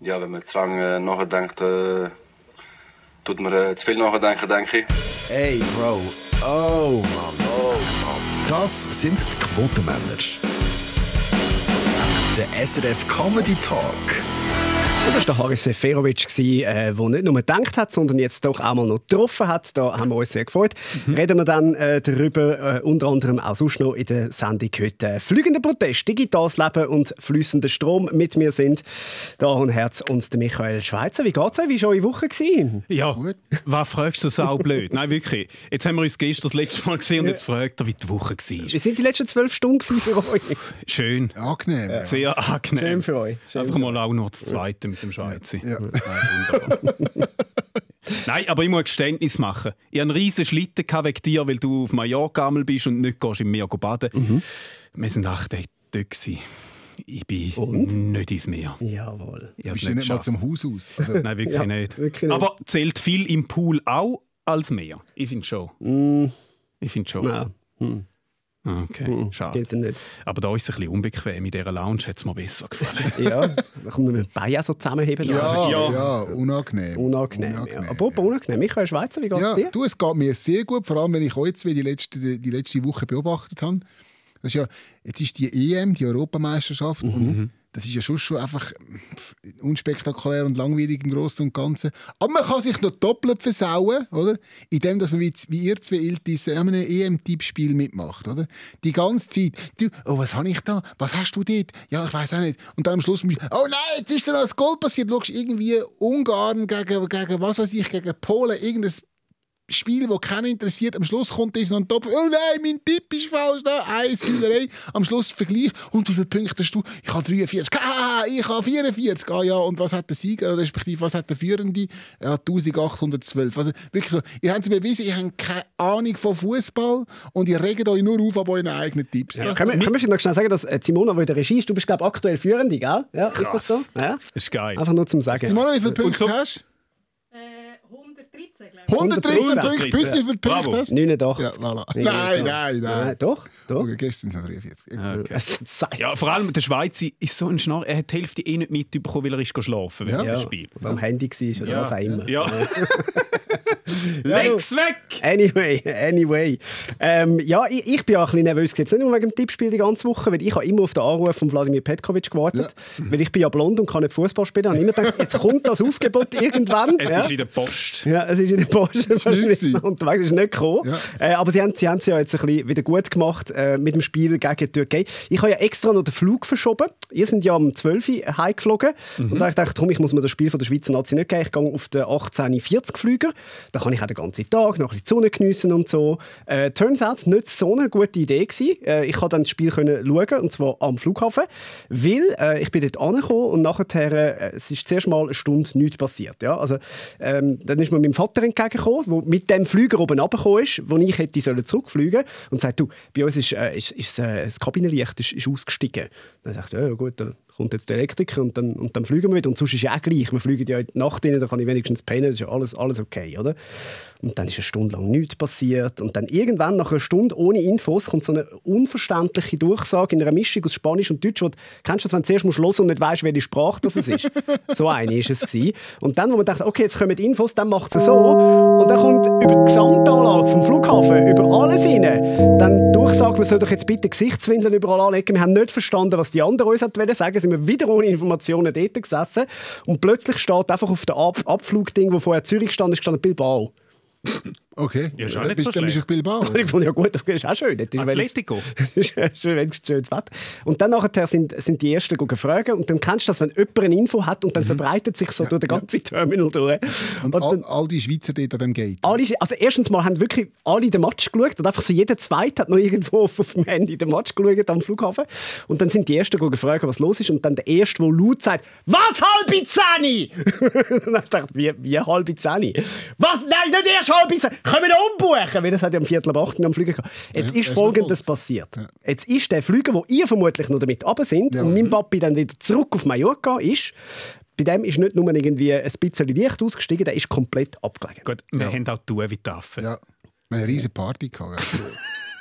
Ja, wenn man zu lange nachdenkt, tut man zu viel nachdenken, denke ich. Hey, Bro. Oh, Mann. Das sind die Quotenmänner. Der SRF Comedy Talk. Und das war der Haris Seferovic, der nicht nur gedacht hat, sondern jetzt doch auch mal noch getroffen hat. Da haben wir uns sehr gefreut. Reden wir dann darüber, unter anderem auch sonst noch in der Sendung heute. Fliegender Protest, digitales Leben und fließender Strom. Mit mir sind der Aaron Herz und der Michael Schweizer. Wie geht's euch? Wie war eure Woche? Ja, was fragst du so blöd? Nein, wirklich. Jetzt haben wir uns gestern das letzte Mal gesehen und jetzt fragt er, wie die Woche war. Wie sind die letzten 12 Stunden für euch? Schön. Angenehm. Ja. Sehr angenehm. Schön für euch. Einfach mal auch noch das Zweite mit dem Schweizer. Ja. Nein, aber ich muss ein Geständnis machen. Ich hatte einen riesen Schlitten wegen dir, weil du auf Mallorca bist und nicht im Meer baden. Wir waren 8 Tage dort. Ich bin nicht ins Meer. Jawohl. Bist du nicht mal zum Haus aus? Also, Nein, wirklich nicht. Aber zählt viel im Pool auch als Meer? Ich finde schon. Ich finde schon. Ja. Okay, schade. Geht nicht. Aber da ist es ein bisschen unbequem. In dieser Lounge hat es mir besser gefallen. Ja, da kann man mit den Beinen so zusammenheben. ja, unangenehm. Unangenehm. Ja. Apropos unangenehm. Michael Schweizer, wie geht es dir? Du, es geht mir sehr gut, vor allem wenn ich euch zwei die letzte Woche beobachtet habe. Das ist ja, jetzt ist die EM, die Europameisterschaft, und das ist ja schon einfach unspektakulär und langweilig im Großen und Ganzen. Aber man kann sich noch doppelt versauen, oder? Indem dass man wie ihr zwei Iltis an einem EM-Tippspiel mitmacht, oder? Die ganze Zeit. Du, oh, was habe ich da? Was hast du dort? Ja, ich weiß auch nicht. Und dann am Schluss, oh nein, jetzt ist da das Goal passiert. Du schaust irgendwie Ungarn gegen was weiß ich, gegen Polen, irgendein Spiel, das keinen interessiert. Am Schluss kommt das noch ein Top. Oh nein, mein Tipp ist falsch. Da, 1 Hühnerei. Am Schluss Vergleich. Und wie viele Punkte hast du? Ich habe 43. Ich habe 44. Ah ja, und was hat der Sieger, respektive was hat der Führende? Ja, 1812. Also wirklich so, ihr habt es bewiesen, ihr habt keine Ahnung von Fußball und ihr regt euch nur auf euren eigenen Tipps. Ja, können wir noch schnell sagen, dass Simona, die in der Regie ist, du bist, glaube ich, aktuell Führende, gell? Ja, ist das so? Ja? Das ist geil. Einfach nur zum Sagen. Simona, wie viele Punkte hast du? 113 Punkte, bis wie viele Punkte hast du? 89. Ja, voilà. Nein. Doch. Okay, gestern sind es 43. Okay. Ja, vor allem der Schweizer ist so ein Schnarr. Er hat die Hälfte nicht mitbekommen, weil er ist schlafen während dem Spiel. Am Handy war oder was auch immer. Ja. Leg's weg! Anyway. Ich bin auch ein bisschen nervös jetzt nicht nur wegen dem Tippspiel die ganze Woche, weil ich habe immer auf den Anruf von Wladimir Petkovic gewartet, weil ich bin ja blond und kann nicht Fußball spielen. Und ich habe immer gedacht, jetzt kommt das Aufgebot irgendwann. Es ist in der Post. Ja, es ist in der Post. Unterwegs ist nicht gekommen. Ja. Aber sie haben es ja jetzt ein bisschen wieder gut gemacht mit dem Spiel gegen die Türkei. Ich habe ja extra noch den Flug verschoben. Ihr seid ja am 12 Uhr heimgeflogen. Und da habe ich gedacht, ich muss mir das Spiel von der Schweizer Nazi nicht geben. Ich gehe auf den 18:40 Flüger. Da kann ich auch den ganzen Tag noch ein bisschen die Sonne geniessen und so. Turns out, nicht so eine gute Idee gewesen. Ich konnte dann das Spiel schauen, und zwar am Flughafen, weil ich bin dort angekommen und nachher es ist zuerst mal eine Stunde nichts passiert. Ja? Also, dann ist mir mein Vater entgegengekommen, der mit dem Flüger oben runtergekommen ist, wo ich hätte zurückfliegen sollen, und sagt, du, bei uns ist das Kabinenlicht ist ausgestiegen. Dann sagt er, ja gut, dann kommt jetzt der Elektriker und dann fliegen wir wieder. Und sonst ist es ja auch gleich. Wir fliegen ja in die Nacht rein, da kann ich wenigstens pennen, das ist ja alles okay, oder? Und dann ist eine Stunde lang nichts passiert. Und dann irgendwann, nach einer Stunde ohne Infos, kommt so eine unverständliche Durchsage in einer Mischung aus Spanisch und Deutsch. Kennst du das, wenn du zuerst hören musst und nicht weißt, welche Sprache das ist? So eine war es gewesen. Und dann, wo man dachte, okay, jetzt kommen die Infos, dann macht es so. Und dann kommt über die Gesamtanlage vom Flughafen, über alles rein, dann Durchsage, man soll doch jetzt bitte Gesichtswindeln überall anlegen. Wir haben nicht verstanden, was die anderen uns sagen wollten. Sind wir wieder ohne Informationen dort gesessen. Und plötzlich steht einfach auf dem Abflugding, wo vorher Zürich stand Bilbao. Okay, ja, dann bist du auf Bilbao. Ich fand ja gut, das ist auch schön. Atletico. Das ist wenigstens schönes Wetter. Und dann nachher sind die Ersten fragen. Und dann kennst du das, wenn jemand eine Info hat und dann verbreitet sich so durch den ganzen Terminal durch. Und all die Schweizer dort an dem Gate. Also erstens mal haben wirklich alle den Match geschaut. Und einfach so jeder Zweite hat noch irgendwo auf dem Handy den Match geschaut am Flughafen. Und dann sind die Ersten gefragt, was los ist. Und dann der Erste, der laut sagt, «Was, 9:30?» Und dann dachte ich, wie 9:30? «Was? Nein, nicht erst 9:30! Können wir umbuchen?» Weil das hat ja am 7:45 am Flüger gehabt. Jetzt ist Folgendes passiert. Ja. Jetzt ist der Flüger, wo ihr vermutlich noch damit runter sind, und mein Papi dann wieder zurück auf Mallorca ist, bei dem ist nicht nur irgendwie ein bisschen Licht ausgestiegen, der ist komplett abgelegen. Gut, wir haben auch tun wie die Affen. Ja, wir haben eine riesige Party gehabt.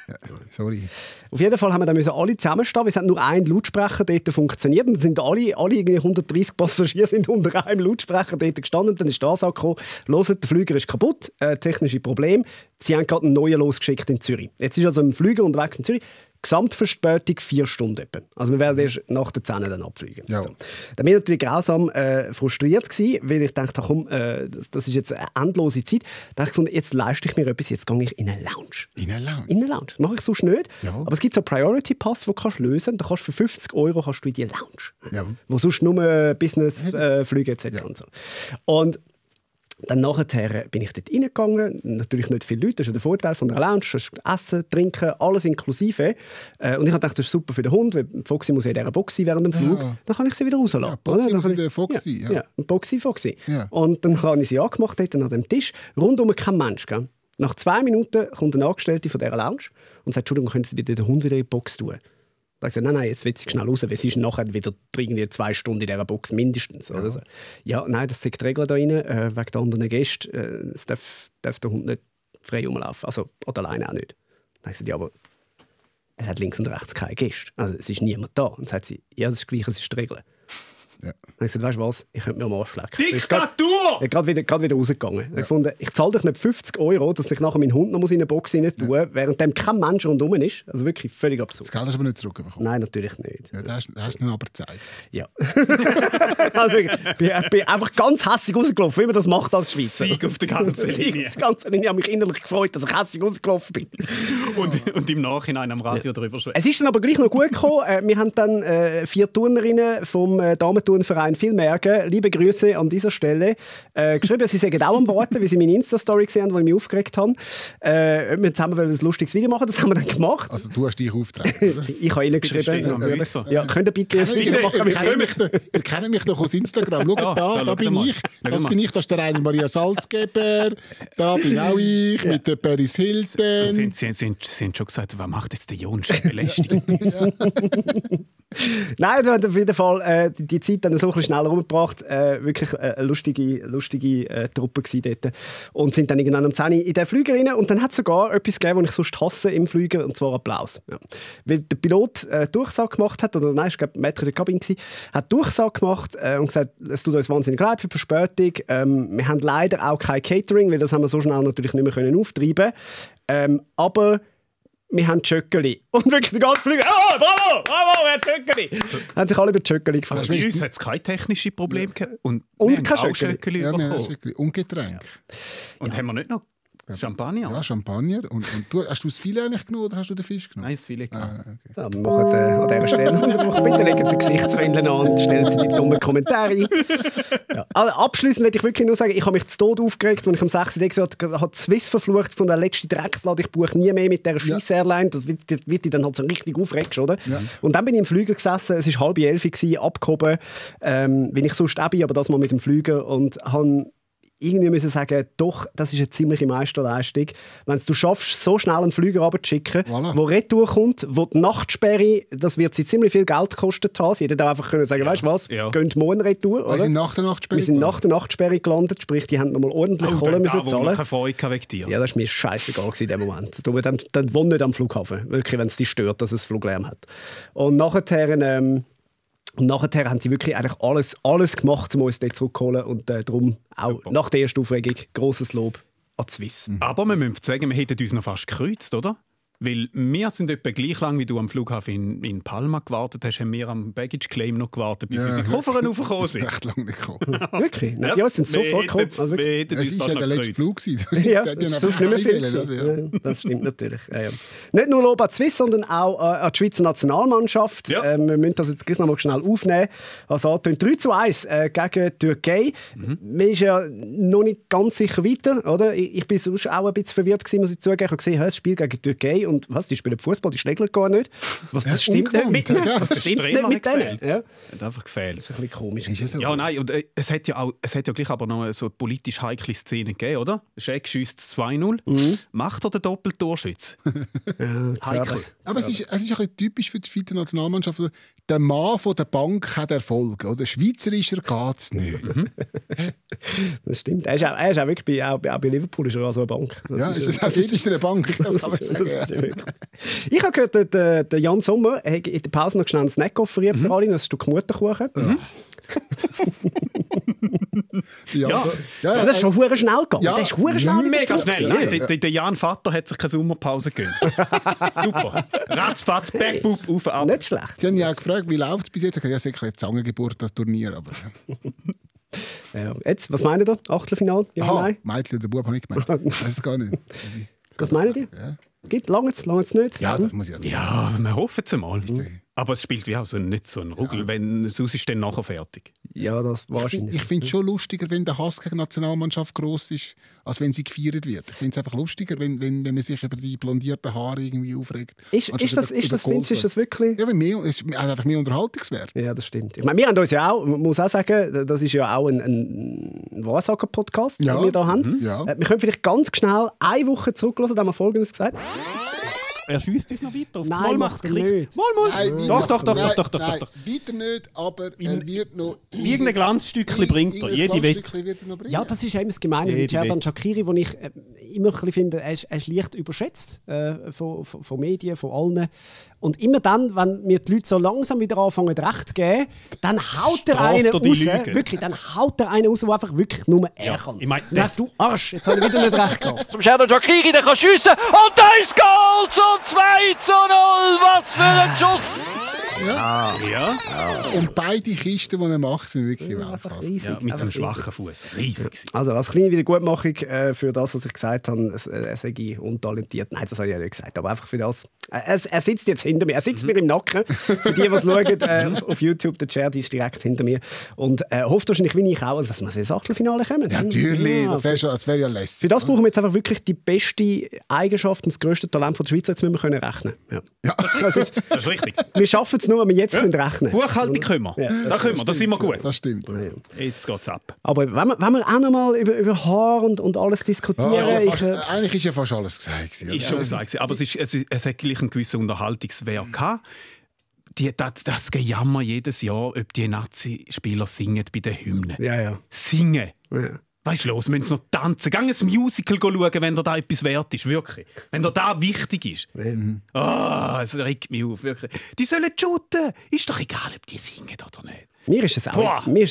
Ja, sorry. Auf jeden Fall haben wir dann alle zusammenstehen, weil es hat nur ein Lautsprecher dort funktioniert. Und dann sind alle irgendwie 130 Passagiere sind unter einem Lautsprecher dort gestanden. Dann ist das angekommen, «Hört, der Flüger ist kaputt, technische Probleme. Sie haben gerade einen neuen losgeschickt in Zürich.» Jetzt ist also ein Flüger unterwegs in Zürich. Gesamtverspätung 4 Stunden etwa. Also wir werden erst nach der 10 dann abfliegen. Ja. So. Dann bin ich natürlich grausam frustriert gewesen, weil ich dachte, komm, das ist jetzt eine endlose Zeit. Da habe ich gefunden, jetzt leiste ich mir etwas, jetzt gehe ich in eine Lounge. In eine Lounge? In eine Lounge. Das mache ich sonst nicht. Jawohl. Aber es gibt so einen Priority Pass, den kannst du lösen. Da kannst du für 50 € kannst du in die Lounge. Jawohl. Wo sonst nur Business-Flüge etc. Ja. Und so. Und dann nachher bin ich dort reingegangen. Natürlich nicht viele Leute, das ist ja der Vorteil von der Lounge. Essen, Trinken, alles inklusive. Und ich dachte, das ist super für den Hund, weil Foxy muss ja in dieser Box sein während dem Flug. Ja. Dann kann ich sie wieder rauslassen. Ja, Boxy muss in der Foxy. Ja, Foxy. Ja. Und dann habe ich sie angemacht, dort an dem Tisch. Rundum kein Mensch. Gell? Nach 2 Minuten kommt eine Angestellte von dieser Lounge und sagt, Entschuldigung, können Sie bitte den Hund wieder in die Box tun? Da habe ich gesagt, nein, jetzt will sie schnell raus, weil sie ist nachher wieder irgendwie 2 Stunden in dieser Box mindestens. Ja, oder so. Ja, nein, das sind die Regeln da rein, wegen der anderen Gäste. Es darf der Hund nicht frei rumlaufen, also, oder alleine auch nicht. Dann habe ich gesagt, ja, aber es hat links und rechts keine Gäste. Also es ist niemand da. Und dann sagt sie, ja, das ist gleich, es ist die Regel. Ja. Dann habe ich gesagt, weißt du was, ich könnte mir am Arsch lecken. Diktatur! Ich bin gerade wieder rausgegangen. Ja. Ich fand, ich zahle dich nicht 50 €, dass ich nachher meinen Hund noch in eine Box rein tue, ja, während dem kein Mensch rundherum ist. Also wirklich völlig absurd. Das Geld hast du aber nicht zurückbekommen? Nein, natürlich nicht. Ja, das hast du aber Zeit. Ja. Also, ich bin einfach ganz hässig rausgelaufen, wie man das macht als Schweizer. Sieg auf der ganzen Linie. Ich habe mich innerlich gefreut, dass ich hässig rausgelaufen bin. Und im Nachhinein am Radio darüber schwätzen. Es ist dann aber gleich noch gut gekommen. Wir haben dann 4 Turnerinnen vom Damenturnverein Villmergen, liebe Grüße an dieser Stelle, geschrieben, sie sagen auch am Warten, wie sie meine Insta-Story gesehen haben, wo ich mich aufgeregt habe. Ob wir zusammen ein lustiges Video machen, das haben wir dann gemacht. Also du hast dich aufgetragen, oder? Ich habe ihnen geschrieben. Ja, könnt ihr bitte ein Video machen? Ihr kennt mich doch aus Instagram. Schaut da bin ich. Das bin ich, das ist der Rainer Maria Salzgeber. Da bin auch ich, mit der Paris Hilton. Sie haben schon gesagt, was macht jetzt der Jons belästigt? Nein, wir haben auf jeden Fall die Zeit dann so ein bisschen schneller rumgebracht. Wirklich eine lustige Truppe dort. Und sind dann irgendwann um 10 Uhr in den Flüger rein. Und dann hat es sogar etwas gegeben, was ich sonst hasse im Flüger, und zwar Applaus. Ja. Weil der Pilot Durchsage gemacht hat, oder nein, ich glaube, Maître in der Kabine war, hat Durchsage gemacht und gesagt, es tut uns wahnsinnig leid für die Verspätung. Wir haben leider auch kein Catering, weil das haben wir so schnell natürlich nicht mehr auftreiben können. Aber wir haben Tschöckeli. Und wirklich der ganze Flüger, oh, bravo, wir haben Tschöckeli. Haben sich alle über Tschöckeli gefreut. Also bei uns hat es keine technischen Probleme gehabt. Und kein Tschöckeli bekommen. Und Getränk. Und haben wir nicht noch Champagner? Ja, Champagner. Und du, hast du das Filet eigentlich genommen oder hast du den Fisch genommen? Nein, das Filet genommen. Okay. So, wir machen an dieser Stelle. Bitte legen Sie Gesichtswindeln an und stellen Sie die dummen Kommentare ein. Ja. Also, abschliessend möchte ich wirklich nur sagen, ich habe mich zu Tod aufgeregt, als ich am 6. Tag habe Swiss verflucht von der letzten Dreckslade. Ich buche nie mehr mit dieser Schweiz-Airline. Das wird dich dann halt so richtig aufregst, oder? Ja. Und dann bin ich im Flüger gesessen, es war 10:30, abgehoben, wie ich sonst auch bin, aber das mal mit dem Flüger, und habe irgendwie müssen sagen, doch, das ist eine ziemliche Meisterleistung. Wenn du schaffst, so schnell einen Flüger runterzuschicken, voilà, der retour kommt, wo die Nachtsperre, das wird sie ziemlich viel Geld gekostet haben. Sie hätten einfach können sagen, weißt du was, geht morgen retour. Wir sind nach der Nachtsperre. Wir sind nach der Nachtsperre gelandet, sprich, die haben nochmal ordentlich Kohle müssen zahlen. Keine Freude wegen dir. Ja, das war mir scheißegal in dem Moment. Dann wohne nicht am Flughafen, wirklich, wenn es dich stört, dass es Fluglärm hat. Und nachher haben sie wirklich eigentlich alles gemacht, um uns dort zurückzuholen. Und darum auch super. Nach der ersten Aufregung grosses Lob an die Swiss. Aber wir müssen sagen, wir hätten uns noch fast gekreuzt, oder? Weil wir sind etwa gleich lang, wie du am Flughafen in Palma gewartet hast, haben wir am Baggage Claim noch gewartet, bis unsere Koffer raufgekommen sind. Recht lange nicht gekommen. Wirklich? Ja, es sind sofort gekommen. Es war ja der letzte Flug. Ja, das ist sonst nicht mehr viel. Ja, das stimmt natürlich. Ja. Nicht nur Lob an die Swiss, sondern auch an die Schweizer Nationalmannschaft. Ja. Wir müssen das jetzt gleich noch mal schnell aufnehmen. Also 3:1 gegen die Türkei. Man ist ja noch nicht ganz sicher weiter. Oder? Ich war sonst auch ein bisschen verwirrt, muss ich zugeben. Ich habe gesehen, das Spiel gegen die Türkei. Und was, die spielen Fußball, die schlägeln gar nicht. Was stimmt nicht mit denen? Was stimmt nicht mit denen? Ja. Hat einfach gefehlt. Das ist ein bisschen komisch. Ja, nein, und es hat ja gleich aber noch so eine politisch heikle Szene gegeben, oder? Schenk schiesst 2-0. Macht er den Doppeltorschütz? Heikel. Aber es ist ein bisschen typisch für die Schweizer Nationalmannschaft. Der Mann von der Bank hat Erfolg. Oder? Schweizerischer geht es nicht. Das stimmt. Er ist auch wirklich auch bei Liverpool ist er so eine Bank. Das ist eine Bank. Das kann man sagen. Ich habe gehört, der Jan Sommer hat in der Pause noch schnell einen Snack offeriert für alle, ein Stück Mutterkuchen. Das ist schon verdammt schnell gegangen. Ja. Das ist verdammt schnell. Mega schnell. Nein, Nein, der Jan Vater hat sich keine Sommerpause gegönnt. Super. Ratzfatz, Backbub, auf, ab. Nicht schlecht. Sie haben ja auch gefragt, wie läuft es bis jetzt? Ich habe ja sicher eine Zangengeburt, das Turnier. Aber Ja. Jetzt, was meint ihr? Achtelfinale? Ja, nein? Mädchen oder Bub habe ich gemeint. Ich weiß es gar nicht. Was meint ihr? Ja. Lange es nicht? Ja, das muss ich Ja, wir hoffen es mal. Aber es spielt wie auch nicht so ein Ruggel. Wenn es ist dann nachher fertig. Ja, das wahrscheinlich. Ich finde es schon lustiger, wenn der Hass gegen die Nationalmannschaft gross ist, als wenn sie gefeiert wird. Ich finde es einfach lustiger, wenn man sich über die blondierten Haare irgendwie aufregt. Ist das wirklich... Ja, es hat einfach mehr Unterhaltungswert. Ja, das stimmt. Ich meine, wir haben uns ja auch, man muss auch sagen, das ist ja auch ein Wahrsager-Podcast, den wir hier haben. Ja. Wir können vielleicht ganz schnell eine Woche zurücklassen, da haben wir Folgendes gesagt. Er schiesst uns noch weiter. Auf Nein, macht er nicht. Mal. Doch. Nein, weiter nicht, aber er wird noch... Irgendein Glanzstückchen bringt er. Jede Wette. Ja, das ist ja immer das Gemeine mit Xherdan Shaqiri, wo ich immer ein bisschen finde, er ist leicht überschätzt von Medien, von allen. Und immer dann, wenn mir die Leute so langsam wieder anfangen, Recht zu geben, dann haut er einen raus, wirklich, dann haut er einen raus, der einfach wirklich nur er kann. Ich meine, Du Arsch, jetzt habe ich wieder nicht recht gehabt. Zum Xherdan Shaqiri, der kann schiessen und da ist Goal zum 2:0. Was für ein Schuss! Ja. Und beide Kisten, die er macht, sind wirklich Weltklasse. Ja, mit einem schwachen Fuß. Riesig. Also als kleine Wiedergutmachung für das, was ich gesagt habe, er sei untalentiert. Nein, das habe ich ja nicht gesagt, aber einfach für das. Er sitzt jetzt hinter mir, er sitzt mir im Nacken. Für die, die es schauen auf YouTube, der Xherdi ist direkt hinter mir. Und hofft wahrscheinlich, wie ich auch, dass wir ins Achtelfinale kommen. Ja, natürlich, Ja, das wäre ja lässig. für das brauchen wir jetzt einfach wirklich die beste Eigenschaft und das grösste Talent der Schweiz. Jetzt müssen wir können rechnen. Ja. Das ist richtig. Wir schaffen es nur, wenn wir jetzt können rechnen. Buchhaltung können wir. Ja. Da können wir, da sind wir gut. Das stimmt. Jetzt geht es ab. Aber wenn wir auch noch mal über Haar und alles diskutieren... Eigentlich ist ja fast alles gesagt. Ist schon gesagt. Aber es hat gleich einen gewissen Unterhaltungswert gehabt. Das Gejammer jedes Jahr, ob die Nazi-Spieler singen bei den Hymnen. Ja. Singen. Ja. Was ist los? Wir müssen noch tanzen. Geh ein Musical schauen, wenn da etwas wert ist. Wirklich. Wenn da wichtig ist. Es regt mich auf. Wirklich. Die sollen shooten. Ist doch egal, ob die singen oder nicht. Mir ist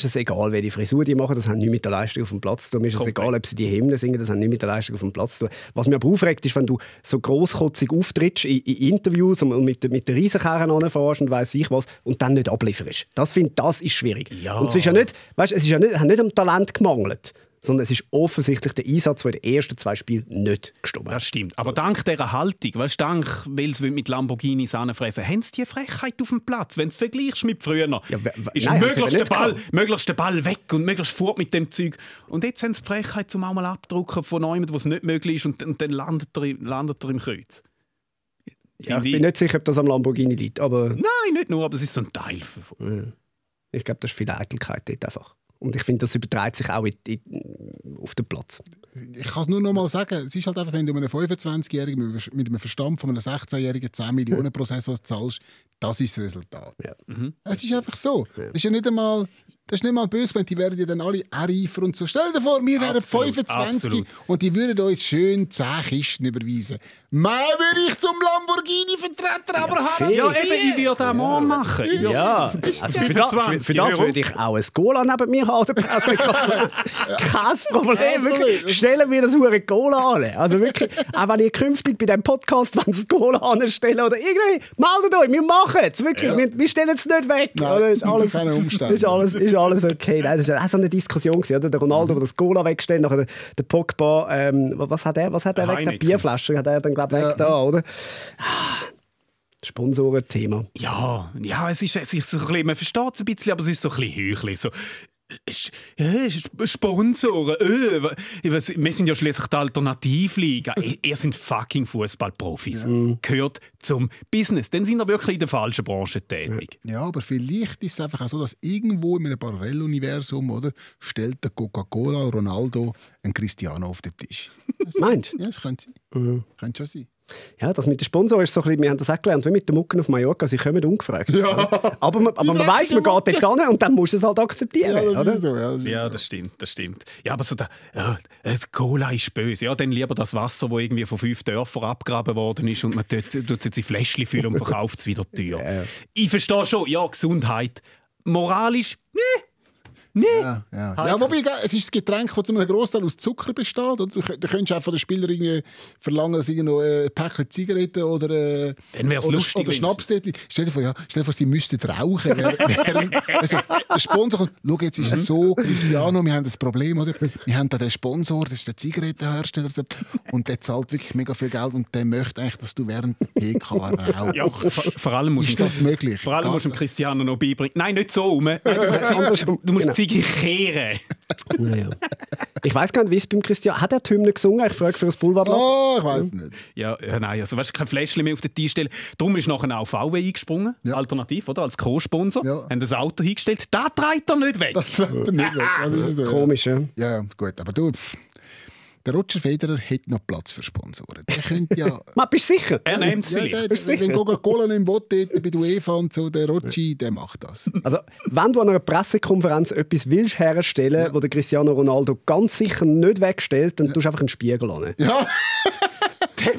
es egal, welche Frisur die machen, das hat nichts mit der Leistung auf dem Platz zu tun. Mir ist es egal, ob sie die Hymnen singen, das hat nichts mit der Leistung auf dem Platz zu tun. Was mich aber aufregt, ist, wenn du so grosskotzig auftrittst in Interviews und mit der Riesenkarre anfährst und weiss ich was und dann nicht ablieferst. Das ist schwierig. Ja. Und es ist ja nicht, weißt, es ist ja nicht, hat nicht am Talent gemangelt, sondern es ist offensichtlich der Einsatz, der in den ersten 2 Spielen nicht gestimmt hat. Das stimmt. Aber dank dieser Haltung, weißt, weil sie mit Lamborghinis anfressen, haben sie die Frechheit auf dem Platz. Wenn du es vergleichst mit früher, ist möglichst der Ball weg und möglichst fort mit dem Zeug. Und jetzt haben sie die Frechheit, zum auch mal abdrucken von jemandem, wo es nicht möglich ist, und dann landet er im Kreuz. Ja, ich bin nicht sicher, ob das am Lamborghini liegt, aber... Nein, nicht nur, aber es ist so ein Teil davon. Ich glaube, das ist viel Eitelkeit dort einfach. Und ich finde, das überträgt sich auch auf den Platz. Ich kann es nur noch mal sagen, es ist halt einfach, wenn du einem 25-Jährigen mit einem Verstand von einem 16-Jährigen 10 Millionen pro Saison zahlst, das ist das Resultat. Ja. Es ist einfach so. Das ist ja nicht einmal... Das ist nicht mal böse, weil die werden ja dann alle reifer und so. Stell dir vor, wir wären 25 und die würden uns schön 10 Kisten überweisen. Mehr würde ich zum Lamborghini-Vertreter aber haben. Ja, eben, ich würde das mal machen. Ja, also für das würde ich auch ein Gola neben mir haben. Kein Problem. Wirklich. Stellen wir das hure Gola an. Also wirklich, auch wenn ihr künftig bei diesem Podcast das Gola anstellen oder irgendwie, meldet euch, wir machen es. Wirklich, wir stellen es nicht weg. Nein, ist alles, keine Umstände. ist alles okay. Nein, das war auch so eine Diskussion, oder? Der Ronaldo, der das Gola wegstellt, nachher der Pogba, was hat er weg? Die Bierflasche hat er dann, glaube ich, weg da, oder? Sponsorenthema. Ja, es ist so ein bisschen, man versteht es ein bisschen, aber es ist so ein bisschen heuchlich. So, Sponsoren, wir sind ja schließlich die Alternativliga. Ihr seid fucking Fußballprofis. Gehört zum Business. Dann sind wir wirklich in der falschen Branche tätig. Ja, aber vielleicht ist es einfach auch so, dass irgendwo in einem Paralleluniversum, oder, stellt der Coca-Cola Ronaldo einen Cristiano auf den Tisch. Meinst du? Ja, das könnte sein. Könnte schon sein. Ja, das mit dem Sponsor ist so ein bisschen, wir haben das auch gelernt, wie mit den Mucken auf Mallorca, sie kommen ungefragt. Ja. Aber man weiss, man geht dort hin und dann muss man es halt akzeptieren. Ja, das oder? ist so, ja, das stimmt. Ja, aber so das Cola ist böse. Ja, dann lieber das Wasser, das irgendwie von 5 Dörfern abgegraben worden ist und man tut es in Fläschchen füllen und verkauft es wieder teuer. Ja. Ich verstehe schon, ja, Gesundheit. Moralisch, Ja, wobei, es ist das Getränk, das zu einem Großteil aus Zucker besteht. Oder? Du könntest auch von den Spielern irgendwie verlangen, dass sie noch ein Päckchen Zigaretten oder Schnaps. Stell dir vor, sie müssten rauchen. Also, der Sponsor kommt, schau, jetzt ist es so, Cristiano, wir haben das Problem, oder? Wir haben da den Sponsor, das ist der Zigarettenhersteller, und der zahlt wirklich mega viel Geld und der möchte eigentlich, dass du während der PK rauchst. Ja, vor allem musst du dem Cristiano noch beibringen. Nein, nicht so rum. Du musst kehren. Naja. Ich weiss gar nicht, wie es beim Christian... Hat er die Hymne gesungen? Ich frage für das Boulevardblatt. Oh, ich weiss nicht. Ja, nein, also weißt du, kein Fläschchen mehr auf den Tisch stellen. Darum ist nachher auch VW eingesprungen, alternativ, oder? Als Co-Sponsor. Ja. Haben das Auto hingestellt. Das trägt er nicht weg. Das trägt er nicht weg. Das ist komisch, ja. Ja, gut, aber du... Der Roger Federer hat noch Platz für Sponsoren. Der könnte ja... Man, bist du sicher? Er nimmt es vielleicht. Wenn Coca-Cola nicht will, bei der UEFA und so, der Roger, der macht das. Also, wenn du an einer Pressekonferenz etwas willst herstellen, wo der Cristiano Ronaldo ganz sicher nicht wegstellt, dann tust du einfach einen Spiegel an. Ja. Der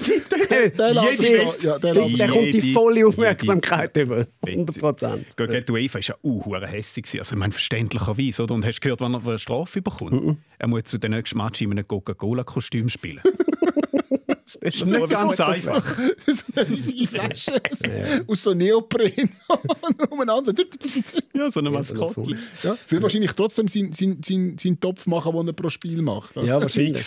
kommt die volle Aufmerksamkeit über. 100%. Die UEFA war ja hässlich. Also, ich meine, verständlicherweise. Oder? Und hast du gehört, wann er eine Strafe bekommt? Er muss zu den nächsten Match in einem Coca-Cola-Kostüm spielen. Das ist nicht ganz einfach. So eine riesige Flasche aus so Neopren umeinander. Ja, so eine Maskottchen. Ja, will wahrscheinlich trotzdem seinen Topf machen, den er pro Spiel macht. Ja, wahrscheinlich.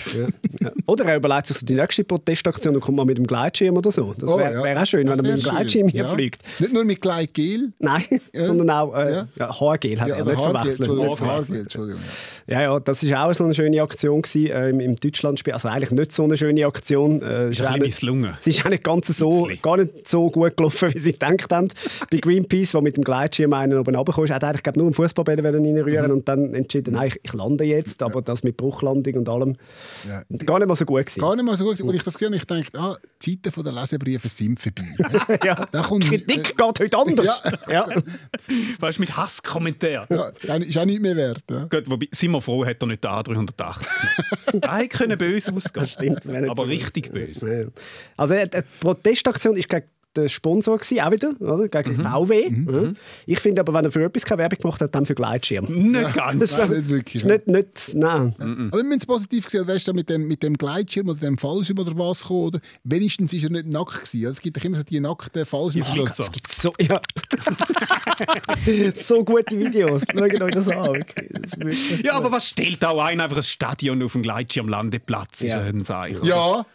Ja. Oder er überlegt sich so die nächste Protestaktion und kommt mal mit dem Gleitschirm oder so. Das wäre auch schön, wenn er mit dem Gleitschirm hier fliegt. Nicht nur mit Gleitgel. Nein, sondern auch Haargel. Hat er nicht verwechselt. Haargel, Entschuldigung. Ja, das war auch so eine schöne Aktion im Deutschlandspiel. Also eigentlich nicht so eine schöne Aktion. Ist auch misslungen. Es ist auch nicht ganz gar nicht so gut gelaufen, wie sie gedacht haben. Bei Greenpeace, der mit dem Gleitschirm einen oben runterkam, hat eigentlich nur einen Fußballbälle reinrühren und dann entschieden, nein, ich lande jetzt, aber das mit Bruchlandung und allem gar nicht mal so gut gewesen. Gar nicht mal so gut gewesen. Und ich das gesehen, ich dachte, die Zeiten der Lesebriefe sind vorbei. Kritik geht heute anders. Weißt du, mit Hasskommentaren. Ja, ist auch nicht mehr wert. Ja. Gut, wobei, sind wir froh, hat er nicht da 380 genommen. Nein, können böse ausgehen. Das stimmt, aber so richtig böse. Ja. Also die Protestaktion ist gegen den Sponsor gewesen, auch wieder, oder? Gegen VW. Ja. Ich finde aber, wenn er für etwas keine Werbung gemacht hat, dann für Gleitschirm. Nicht ganz. Nein, nicht wirklich. Nein. Aber wenn man es positiv gesehen hat, weißt du, mit dem Gleitschirm oder dem Fallschirm oder was gekommen, oder? Wenigstens ist er nicht nackt gewesen. Es gibt doch immer so die nackten Fallschirmschützer. Es gibt so, so gute Videos. Schaut euch das an. Ja, aber was stellt auch einfach ein Stadion auf dem Gleitschirmlandeplatz? Ist ein Zeichen. Ja.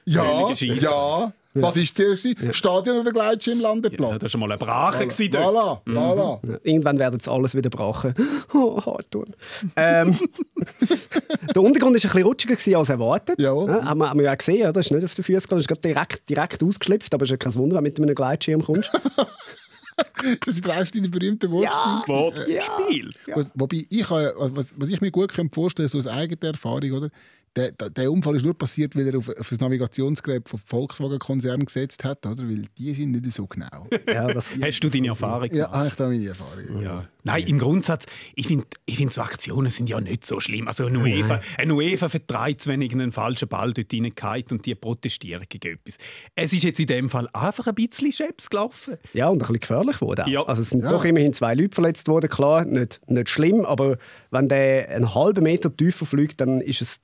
Was war zuerst? Stadion oder Gleitschirmlandeplatz? Ja, das war mal eine Brache. Voilà. Irgendwann werden sie alles wieder brachen. Hartun. Der Untergrund war ein bisschen rutschiger als erwartet. Haben wir ja gesehen, das ist nicht auf den Füßen gegangen, das ist direkt ausgeschlüpft, aber es ist ja kein Wunder, wenn du mit einem Gleitschirm kommst. Das ist deine berühmten Wortspiel. Ja. Wobei, was ich mir gut vorstellen kann, so aus eigener Erfahrung, oder? Der Unfall ist nur passiert, weil er auf das Navigationsgerät vom Volkswagen-Konzern gesetzt hat, oder? Weil die sind nicht so genau. Hast du deine Erfahrung gemacht? Ja, habe ich da meine Erfahrung. Ja. Nein, im Grundsatz, ich find, so Aktionen sind ja nicht so schlimm. Also eine UEFA vertreibt, wenn einen falschen Ball dort reingeht und die protestieren gegen etwas. Es ist jetzt in dem Fall einfach ein bisschen scheps gelaufen. Ja, und ein bisschen gefährlich geworden. Ja. Also es sind doch immerhin 2 Leute verletzt worden, klar, nicht schlimm, aber wenn der einen halben Meter tiefer fliegt, dann ist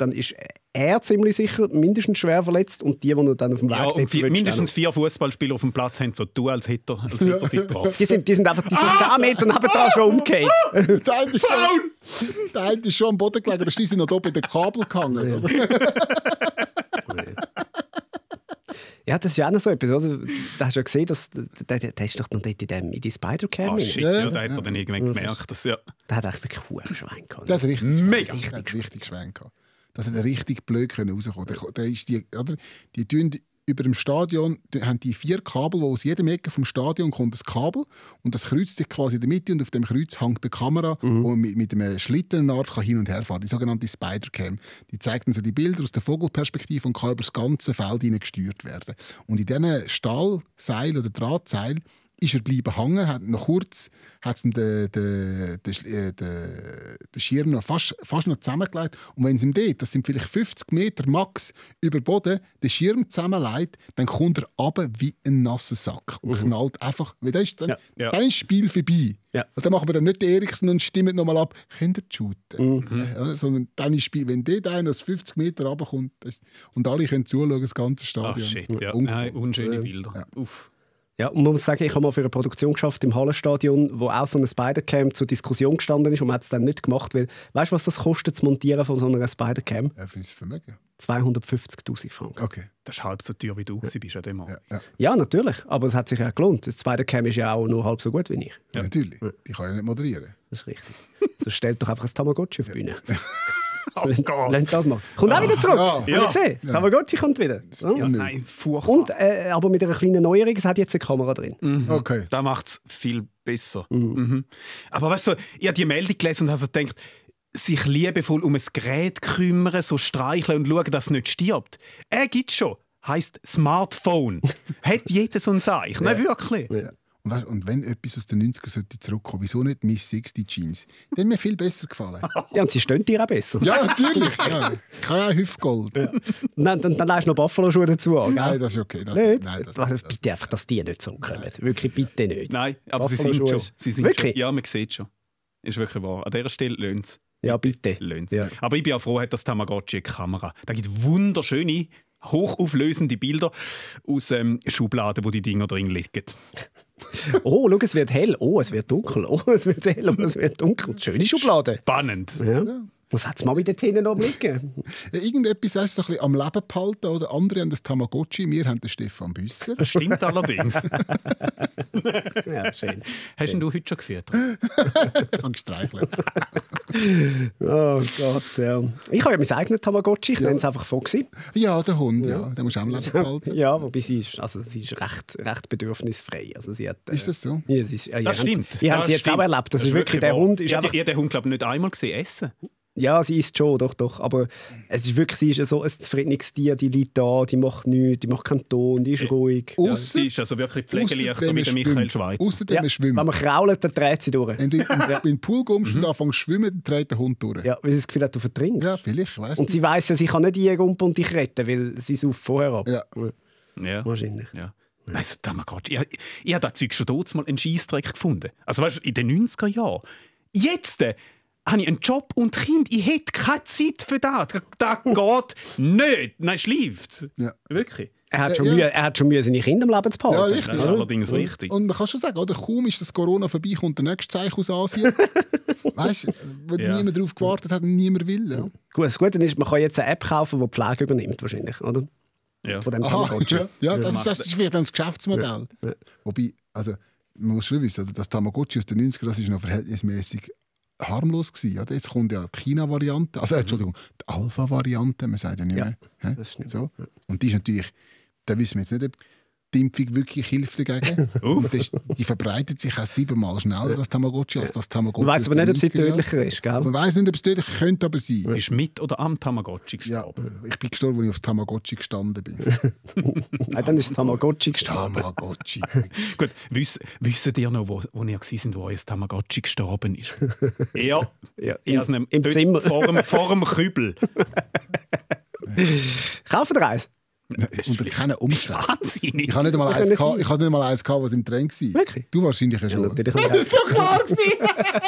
er ziemlich sicher mindestens schwer verletzt und die dann auf dem Weg mindestens 4 Fußballspieler auf dem Platz haben so tun, als hätte er sie getroffen. Die sind 10 Meter nebenan schon umgekehrt. Der eine ist schon am Boden gelegen, der ist noch da bei den Kabel gehangen. Ja, das ist ja auch noch so etwas. Also, da hast du ja gesehen, der ist doch noch dort in die Spider-Cam. Shit, da hat man dann irgendwann gemerkt, dass der hat eigentlich wirklich einen Schwein gehabt. Der hat richtig Schwein gehabt. Dass er richtig blöd rauskommen konnte. Die tun über dem Stadion haben die 4 Kabel, wo aus jedem Ecke vom Stadion kommt das Kabel und das kreuzt sich quasi in der Mitte und auf dem Kreuz hängt eine Kamera, wo man mit einem Schlitten hin und her fahren kann. Die sogenannte Spider-Cam. Die zeigt dann so die Bilder aus der Vogelperspektive und kann über das ganze Feld gesteuert werden. Und in diesen Stahlseil oder Drahtseil ist er bleiben hängen, hat noch kurz den Schirm noch fast noch zusammengelegt. Und wenn es ihm dort, das sind vielleicht 50 Meter max über Boden, den Schirm zusammenlegt, dann kommt er runter wie ein nasser Sack und knallt einfach. Weil dann ist das Spiel vorbei. Ja. Also dann machen wir dann nicht den Eriksen und stimmen nochmal ab, könnt ihr shooten. Ja, sondern dann ist Spiel, wenn dort einer aus 50 Meter runterkommt und alle können zuschauen, das ganze Stadion. Ach shit, ja. Nein, unschöne Bilder. Ja. Uff. Ja, und man muss sagen, ich habe mal für eine Produktion geschafft im Hallenstadion, wo auch so eine Spider-Cam zur Diskussion gestanden ist und man hat es dann nicht gemacht, weil, weißt du, was das kostet, das Montieren von so einer Spider-Cam? Ja, für das Vermögen. 250'000 Franken. Okay. Das ist halb so teuer, wie du warst an dem Abend. Ja, natürlich, aber es hat sich ja gelohnt. Das Spider-Cam ist ja auch nur halb so gut wie ich. Ja, natürlich, die kann ja nicht moderieren. Das ist richtig. So stellt doch einfach ein Tamagotchi auf die Bühne. Oh Gott. Lasst das mal. Kommt auch wieder zurück. Ja. Habt ihr gesehen? Tamagotchi kommt wieder. Ja, nein, furchtbar. Und, aber mit einer kleinen Neuerung, es hat jetzt eine Kamera drin. Okay. Das macht es viel besser. Aber weißt du, ich habe die Meldung gelesen und habe gedacht, sich liebevoll um ein Gerät kümmern, so streicheln und schauen, dass es nicht stirbt. Gibt's schon. Heisst Smartphone. Hat jeder so ein Zeichen? Nein, wirklich. Ja. Und wenn etwas aus den 90ern zurückkommen, wieso nicht Miss 60 Jeans? Die haben mir viel besser gefallen. Ja, und sie stehen dir auch besser. Ja, natürlich. Ja. Ich habe auch Hüftgold. Ja. Dann leist du noch Buffalo-Schuhe dazu an. Nein, das ist okay. Bitte einfach, dass die nicht so kommen. Wirklich bitte nicht. Nein, aber sie sind schon. Wirklich? Ja, man sieht schon. Ist wirklich wahr. An dieser Stelle lohnt es. Ja, bitte. Ja. Aber ich bin auch froh, hat das Tamagotchi eine Kamera. Da gibt wunderschöne, hochauflösende Bilder aus Schubladen, wo die Dinger drin liegen. Oh, schau, es wird hell. Oh, es wird dunkel. Oh, es wird hell und es wird dunkel. Schöne Schublade. Spannend. Ja. Was hat es mal wieder hinten oben liegen? Irgendetwas hast du so ein bisschen am Leben behalten, oder? Andere haben das Tamagotchi, wir haben den Stefan Büsser. Das stimmt allerdings. Ja, schön. Hast du heute schon geführt? Ich habe gestreichelt. Oh Gott, ja. Ich habe ja mein eigenes Tamagotchi, ich nenne es einfach Foxy. Ja, der Hund, ja. Den musst du auch am Leben behalten. Ja, wobei sie ist recht bedürfnisfrei. Also sie hat, ist das so? Ja, das stimmt. Ich habe sie jetzt auch erlebt. Das ist wirklich der Hund. Ist einfach... den Hund, glaube ich, nicht einmal gesehen essen. Ja, sie isst schon, doch. Aber es ist wirklich, sie ist so ein zufriedenes Tier, die liegt da, die macht nichts, die macht keinen Ton, die ist ruhig. Ja, sie ist also wirklich pflegeleichter wie der Michael Schweizer. Außerdem schwimmen. Wenn man krault, dann dreht sie durch. Wenn du in den Pool kommst und anfängst zu schwimmen, dann dreht der Hund durch. Ja, weil sie das Gefühl hat, du vertrinkst. Ja, vielleicht, weiss und sie weiss ja, sie kann nicht eingumpen und dich retten, weil sie sauft vorher ab. Ja. Wahrscheinlich. Ja. Weißt du, Tamagotchi, ich habe das Zeug schon damals mal einen Scheissdreck gefunden. Also weißt du, in den 90er Jahren. Jetzt habe ich einen Job und Kind. Ich hätte keine Zeit für das. Das geht nicht. Nein, schläft. Ja. Wirklich. Er hat schon Mühe, seine Kinder am Leben zu behalten. Ja, richtig. Das ist allerdings richtig. Und man kann schon sagen, oder, kaum ist das Corona vorbei, kommt der nächste Zeichen aus Asien. Weißt du, wo niemand darauf gewartet hat und niemand will. Ja. Gut, das Gute ist, man kann jetzt eine App kaufen, die die Pflege übernimmt, wahrscheinlich, oder? Ja. Von dem Tamagotchi. Ja, das ist vielleicht dann das Geschäftsmodell. Ja. Wobei, also, man muss schon wissen, das Tamagotchi aus den 90ern, das ist noch verhältnismäßig harmlos gewesen. Oder? Jetzt kommt ja die China-Variante, also Entschuldigung, die Alpha-Variante, man sagt ja nicht mehr. Das stimmt. So. Und die ist natürlich, da wissen wir jetzt nicht, ob die Impfung wirklich hilft dagegen. Die verbreitet sich auch 7-mal schneller als Tamagotchi, als das Tamagotchi. Man weiss aber nicht, ob sie tödlicher ist, gell? Man weiss nicht, ob es tödlicher könnte aber sein. Du bist mit oder am Tamagotchi gestorben? Ja, ich bin gestorben, als ich aufs Tamagotchi gestanden bin. Nein, dann ist das Tamagotchi gestorben. Tamagotchi. Gut, wisst ihr noch, wo ihr waren, wo euer Tamagotchi gestorben ist? Ja, im Zimmer. Vor dem Kübel. Kaufen wir eins? Unter keinen Umständen. Wahnsinnig. Ich habe nicht mal eins gehabt, was im Trend war. Wirklich? Du wahrscheinlich schon. Ja, das ist so klar gewesen.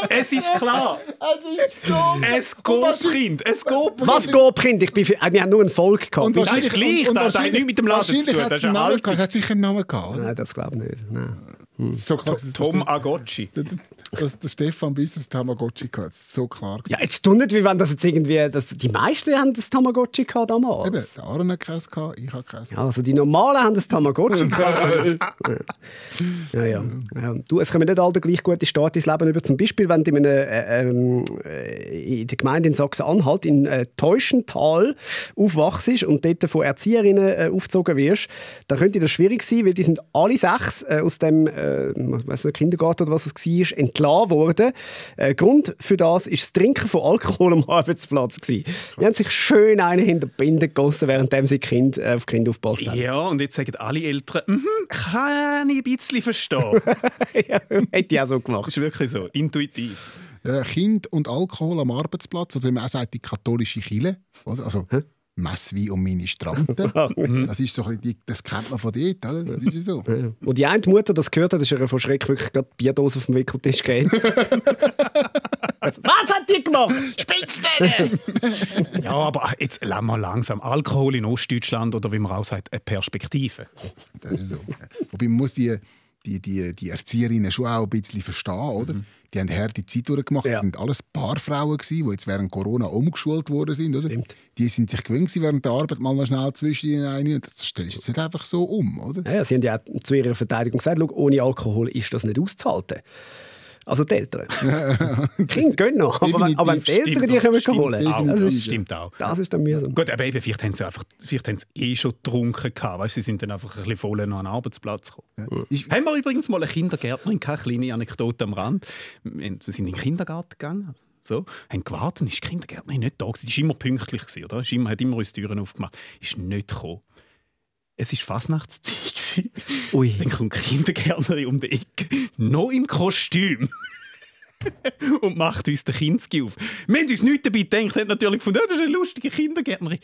Es ist klar. Es ist so. Es geht, Kind. Es geht. Was geht, Kind? Wir haben nur einen Volk gehabt. Und Das ist gleich. Das hat nichts mit dem Laden zu tun. Wahrscheinlich hat es einen Namen gehabt. Hat sicher einen Namen gehabt. Nein, das glaube ich nicht. Nein. So klar, Tom Agocci. Der Stefan Büsser das Tamagotchi hatte. Das ist so klar. Ja, jetzt tu nicht, wie wenn das jetzt irgendwie... Die meisten haben das Tamagotchi gehabt damals. Eben, der Aaron hat keins gehabt, ich habe keins. Ja, also die Normalen haben das Tamagotchi gehabt. Ja. Du, es kommen nicht alle gleich gute Start ins Leben über. Zum Beispiel, wenn du in der Gemeinde in Sachsen-Anhalt in Teuschental aufwachst und dort von Erzieherinnen aufgezogen wirst, dann könnte das schwierig sein, weil die sind alle 6 aus dem Kindergarten oder was es war, entlassen worden. Grund für das war das Trinken von Alkohol am Arbeitsplatz. Die haben sich schön einen hinter die Binde gegossen, während sie auf Kinder aufgepasst haben. Ja, und jetzt sagen alle Eltern, kann ich ein bisschen verstehen. Ja, hätte ich auch so gemacht. Das ist wirklich so, intuitiv. Kind und Alkohol am Arbeitsplatz, oder wie man auch sagt, die katholische Kirche. Oder? Also Messwein und Ministranten. Das ist so ein bisschen das kennt man von dort. Oder? Das ist so. Und die eine Mutter das gehört hat, ist ihr von Schreck wirklich gerade die Bierdose auf dem Wickeltisch gegeben. Was hat die gemacht? Spitzdäne! Ja, aber jetzt lassen wir langsam. Alkohol in Ostdeutschland oder wie man auch sagt, eine Perspektive. Das ist so. Wobei man muss die Erzieherinnen schon auch ein bisschen verstehen, oder? Die haben eine harte Zeit durchgemacht. Ja. Das sind alles Paarfrauen gewesen, die jetzt während Corona umgeschult worden sind, oder? Stimmt. Die sind sich gewöhnt gewesen, während der Arbeit mal noch schnell zwischen ihnen rein. Das stellst du jetzt nicht einfach so um, oder? Ja, sie haben ja auch zu ihrer Verteidigung gesagt, schau, ohne Alkohol ist das nicht auszuhalten. Also die Eltern. Die Kinder gehen noch, aber wenn die Eltern die können holen, das stimmt auch. Das ist dann mühsam. Gut, aber eben, vielleicht haben sie schon getrunken gehabt. Weißt, sie sind dann einfach ein bisschen voll noch an den Arbeitsplatz gekommen. Haben wir übrigens mal eine Kindergärtnerin, keine kleine Anekdote am Rand. Sie sind in den Kindergarten gegangen. So, haben gewartet, ist die Kindergärtnerin nicht da gewesen. Die war immer pünktlich, oder? Hat immer uns Türen aufgemacht. Ist nicht gekommen. Es war Fasnachtszeit. Ui. Dann kommt die Kindergärtnerin um die Ecke, noch im Kostüm. Und macht uns den Kinski auf. Wir haben uns nichts dabei gedacht, hat natürlich gefunden, das ist eine lustige Kindergärtnerin.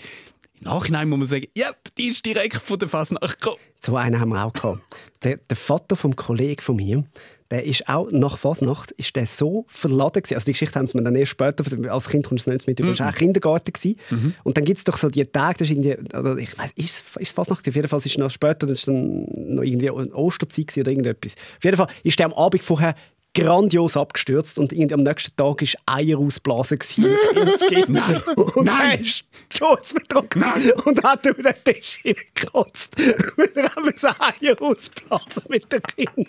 Im Nachhinein muss man sagen, ja, die ist direkt von der Fasnacht gekommen. So einen haben wir auch gehabt. Der Vater vom Kollegen von mir, der ist auch nach Fasnacht ist der so verladen gewesen. Also die Geschichte haben sie mir dann erst später, als Kind kommst du es nicht mit über, das war auch Kindergarten gewesen. Und dann gibt es doch so die Tage, das ist irgendwie, oder ich weiss, ist es Fasnacht gewesen? Auf jeden Fall ist es noch später, das ist dann noch irgendwie eine Osterzeit gewesen oder irgendetwas. Auf jeden Fall ist der am Abend vorher grandios abgestürzt und am nächsten Tag war Eier ausblasen. Nein. Und er ist sturzbetrunken und hat über den Tisch gekratzt. Und er hat Eier ausblasen mit dem Kind.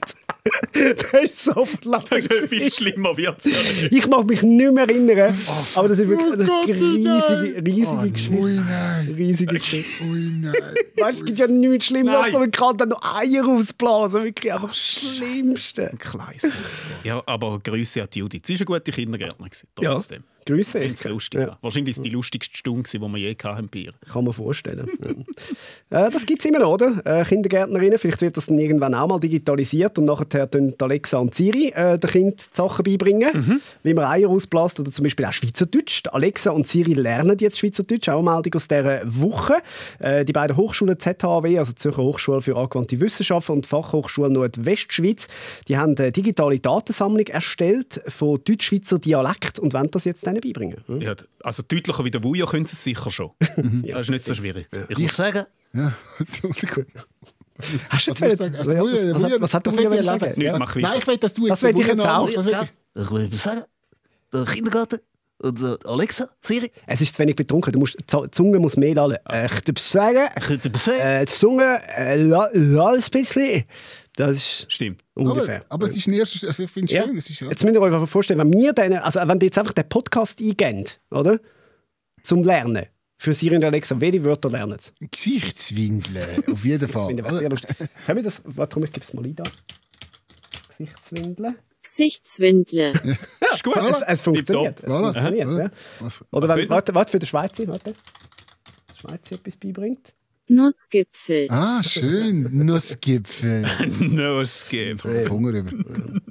Das ist so verlacht. Das ist viel schlimmer wird. Ich mag mich nicht mehr erinnern, aber das ist wirklich eine riesige Geschichte. Ui, nein. Riesige Geschichte. Ui, nein. Weißt, es gibt ja nichts Schlimmes, Nein. als von einem Kind dann noch Eier ausblasen. Wirklich einfach das Schlimmste. Kleines. Ja, aber Grüße an Judith. Sie war eine gute Kindergärtnerin. Trotzdem. Grüße. Ganz lustig. Ja. Wahrscheinlich ist die lustigste Stunde, die wir je hatten. Kann man vorstellen. Das gibt es immer noch, oder? Kindergärtnerinnen. Vielleicht wird das dann irgendwann auch mal digitalisiert und nachher tun Alexa und Siri den Kindern die Sachen beibringen, wie man Eier ausbläst oder zum Beispiel auch Schweizerdeutsch. Die Alexa und Siri lernen jetzt Schweizerdeutsch, auch eine Meldung aus dieser Woche. Die beiden Hochschulen ZHAW, also Zürcher Hochschule für angewandte Wissenschaften und Fachhochschule Nordwestschweiz, die haben eine digitale Datensammlung erstellt von Deutschschweizer Dialekt und wollen das jetzt denen beibringen. Ja, also deutlicher wie der Wuja können sie es sicher schon. Das ist nicht so schwierig. Ich muss sagen, Ja, Entschuldigung. Hast du jetzt was hat der das will Wuja ich sagen? erleben. Nicht, mach weiter. Nein, ich will, dass du Das jetzt will ich jetzt auch. Das will ich- Ich will sagen, der Kindergarten und Alexa, Siri, Es ist zu wenig betrunken. Die Zunge muss mehr lallen. Ich würde sagen, könnte man sagen, die Zunge lallt ein bisschen. Das ist Stimmt. ungefähr. Aber es ist ein erstes, also ich finde es Ja. schön. Es ist, ja. Jetzt müsst ihr euch einfach vorstellen, wenn wir wenn ihr jetzt einfach den Podcast eingeben, oder? Zum Lernen. Für Siri und Alexa, welche Wörter lernen sie? Gesichtswindeln, auf jeden Fall. Finde ich sehr lustig. Können wir das, warte, ich gebe es mal ein da. Gesichtswindeln. Gesichtswindel. Ist gut. Es funktioniert. Es Voilà. funktioniert, Voilà. ja. Was? Oder wenn, warte für den Schweizer, warte. Der Schweizer etwas beibringt. Nussgipfel. Ah, schön. Nussgipfel. No, es geht. Hunger über.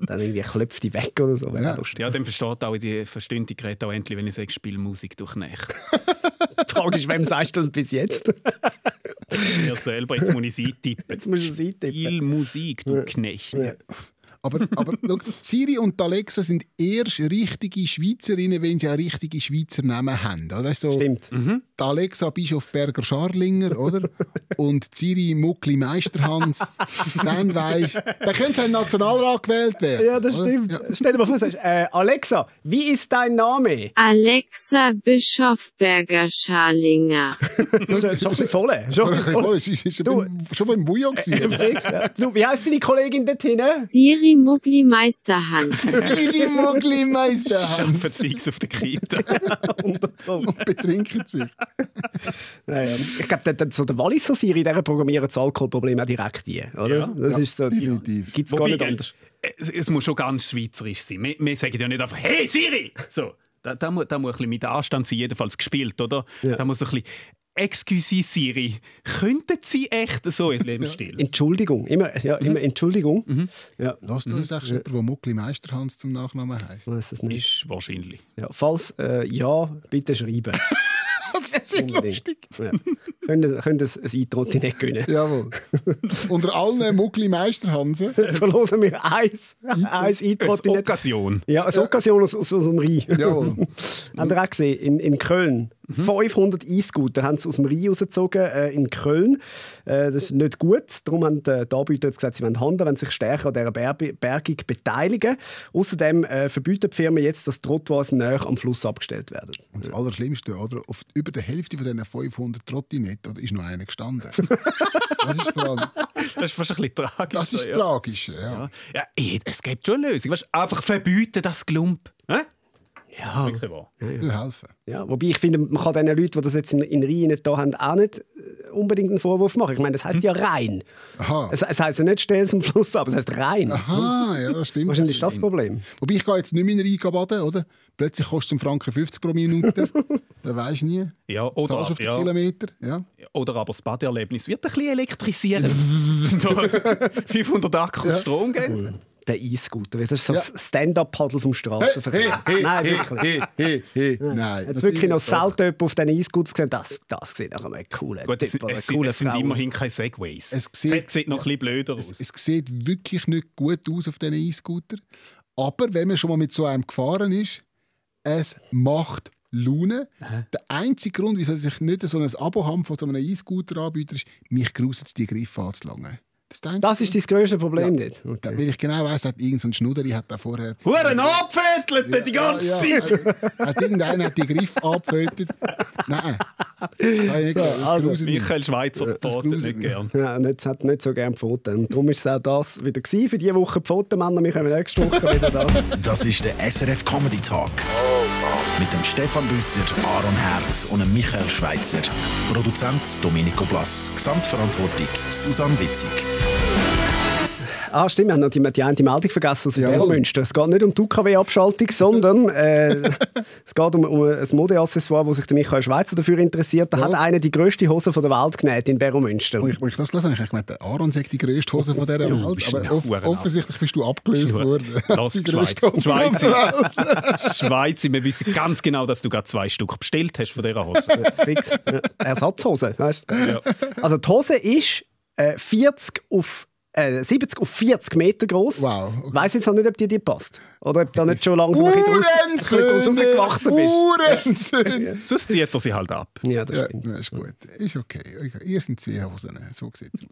Dann irgendwie klopft die weg oder so. Wäre Ja. lustig. Ja, dann verstehen die Geräte auch endlich, wenn ich sage, spiel Musik durch Nacht. Die Frage ist, wem sagst du das bis jetzt? Ja, selber, jetzt muss ich es eintippen. Jetzt musst du es eintippen. Spiel Musik, du Knecht. Aber schau, Siri und Alexa sind erst richtige Schweizerinnen, wenn sie auch richtige Schweizer Namen haben. Oder? So, Stimmt. Die Alexa Bischofberger Scharlinger, oder? und Ziri Muckli Meisterhans, dann weisst du, dann könnte ein Nationalrat gewählt werden. Ja, das stimmt. Ja. Stell dir mal vor, du sagst, Alexa, wie ist dein Name? Alexa Bischofberger-Scharlinger. Das ist schon ein bisschen voll. Sie ist schon beim Bujo gewesen. Fix, ja. Du, wie heisst deine Kollegin dort hinten? Siri Muckli Meisterhans. Ziri Muckli Meisterhans. Arbeitet fix auf der Kita. Und betrinken sich. Naja. Ich glaube, so der Walliser Siri, der programmiert das Alkoholproblem auch direkt ein. Oder? Ja. Das ist so, definitiv. Gibt es gar nicht anders. Es muss schon ganz schweizerisch sein. Wir sagen ja nicht einfach «Hey Siri!» So, da muss ein bisschen mit Anstand sein, jedenfalls gespielt, oder? Ja. Da muss ein bisschen «Excuse Siri, könnten Sie echt so in Lebensstil?» Entschuldigung, immer Entschuldigung. Ja. Lass uns echt jemanden, der Muckli Meisterhans zum Nachnamen heisst. Ich weiss es nicht. Ist wahrscheinlich. Ja, falls ja, bitte schreiben. Das wäre sehr lustig. Ja. Können das ein Eintrotti nicht gönnen. Jawohl. Unter allen Muckli Meisterhansen. Verlosen wir eins Eintrotti Eine nicht. Occasion. Ja, eine Occasion aus dem Rhein. Jawohl. Habt ihr auch gesehen, in Köln. 500 E-Scooter haben sie aus dem Rhein rausgezogen in Köln. Das ist nicht gut. Darum haben die Anbieter jetzt gesagt, sie wollen handeln, wenn sie sich stärker an dieser Bergung beteiligen. Außerdem verbieten die Firmen jetzt, dass Trottoirs näher am Fluss abgestellt werden. Und das Allerschlimmste, oder? Auf über der Hälfte von diesen 500 Trottinetten ist noch einer gestanden. Das ist vor allem... Das ist fast ein bisschen tragisch. Das ist ja. tragisch, ja. Ja, es gibt schon eine Lösung. Weißt, einfach verbieten das Glump. Ja. Wirklich wahr. Will helfen. Ja, wobei ich finde, man kann den Leuten, die das jetzt in Rhein nicht da haben, auch nicht unbedingt einen Vorwurf machen. Ich meine, das heisst ja rein. Aha. Es heisst ja nicht stellen am Fluss ab, es heisst rein. Aha, ja, das stimmt. Wahrscheinlich ist das das Problem. Wobei ich gehe jetzt nicht mehr in den Rhein baden, oder? Plötzlich kostet es 1,50 Franken pro Minute. Da weisst du nie. Ja, oder, Zahlst auf den Kilometer. Ja. Oder aber das Badeerlebnis wird ein bisschen elektrisieren. 500 Akkus Strom geben. Der E-Scooter, das ist so Ja. das Stand-up-Paddle vom Straßenverkehr. Nein, wirklich. Nein. Jetzt wirklich noch selten jemand auf diesen E-Scooters gesehen. Das sieht nach einem coolen Gut, es Typ oder einer sind coolen Frau aus. immerhin keine Segways. Es sieht noch ein bisschen blöder aus. Es sieht wirklich nicht gut aus auf diesen E-Scooter. Aber wenn man schon mal mit so einem gefahren ist, es macht Laune. Der einzige Grund, wieso ich nicht so ein Abo habe von so einem E-Scooter-Anbieter ist, mich gruselt es, die Griffe anzulangen. Das ist dein grösste Problem nicht. Ja, Okay. weil ich genau weiss, hat irgend so ein Schnuderi hat da vorher... Huren abfettelt die ganze Zeit! Hat irgendeiner hat die Griffe abgefötet. Nein. Michael Schweizer Pfoten nicht gern. Ja, hat nicht so gerne Pfoten. Und darum war es auch das wieder gewesen für diese Woche. Die Pfotenmänner, wir kommen nächste Woche wieder da. Das ist der SRF Comedy Talk. Mit dem Stefan Büsser, Aaron Herz und dem Michael Schweizer. Produzent Domenico Blass. Gesamtverantwortung Susanne Witzig. Stimmt, wir haben noch die eine Meldung vergessen aus dem Jawohl. Münster. Es geht nicht um die UKW-Abschaltung, sondern es geht um ein Modeaccessoire, wo sich der Michael Schweizer dafür interessiert. Da hat einer die grösste Hose der Welt genäht in Beromünster. Wo ich das gelesen habe, ich gemeint, der Aaron sagt die grösste Hose von dieser Welt. bist Aber ein Hurenau. offensichtlich bist du abgelöst worden. Lass Die die grösste Hose von der Welt. Schweizer, wir wissen ganz genau, dass du gerade 2 Stück bestellt hast von dieser Hose. Fix. Ja. Ersatzhose, weißt du? Ja. Also die Hose ist 70 auf 40 Meter groß. Wow, okay. Ich weiss jetzt auch nicht, ob dir passt. Oder ob du nicht schon langsam ein bisschen rausgewachsen bist. Uhrensöhne! Sonst zieht er sie halt ab. Ja, das Ja, stimmt. das ist gut. Ist okay. Ihr sind 2 Hosen. So sieht es aus.